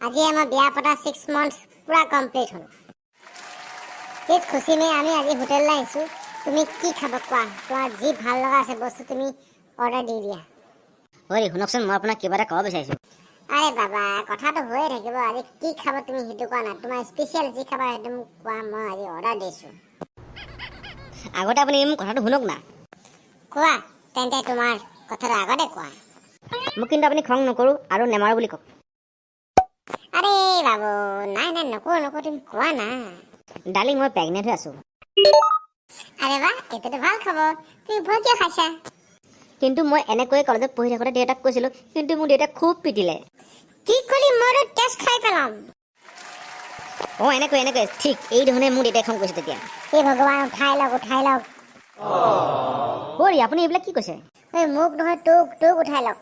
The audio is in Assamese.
আজি আমাৰ বিয়া পতা 6 মান্থ পূৰা কমপ্লিট হ'ল। इस खुशी में আমি আজি হোটেললৈ আহিছোঁ। তুমি কি খাব কোৱা। তোমাৰ যি ভাল লগা আছে বস্তু তুমি অৰ্ডাৰ দি দিয়া। ঐ, শুনকচোন, মই আপোনাক কিবা এটা ক'ব বিচাৰিছোঁ। আৰে বাবা, কথাটো হৈয়ে থাকিব। আজি কি খাব তুমি সেইটো কোৱা না। তোমাৰ স্পেচিয়েল যি খাবা সেইটো মোক কোৱা, মই আজি অৰ্ডাৰ দিছোঁ। আগতে আপুনি মোৰ কথাটো শুনক না। কোৱা তেন্তে, তোমাৰ কথাটো আগতে কোৱা। মোক কিন্তু আপুনি খং নকৰোঁ আৰু নেমাৰো বুলি কওক। আৰে বাবু, নাই নাই, নকওঁ নকওঁ, তুমি কোৱা না। ডাৰ্লিং, মই প্ৰেগনেণ্ট হৈ আছোঁ। আৰে বাহ, এইটোতো ভাল খবৰ। তুমি ভয় কিয় খাইছা? কিন্তু মই এনেকৈয়ে কলেজত পঢ়ি থাকোঁতে দেউতাক কৈছিলোঁ, কিন্তু মোক দেউতাক খুব পিটিলে। কি কলি? মইতো তেজ খাই পেলাম। অঁ, এনেকৈ এনেকৈ, ঠিক এই ধৰণে মোক দেউতাই খং কৰিছে তেতিয়া। হে ভগৱান, উঠাই লওক, উঠাই লওক। ঐ, আপুনি এইবিলাক কি কৈছে? ঐ, মোক নহয়, তোক তোক উঠাই লওক।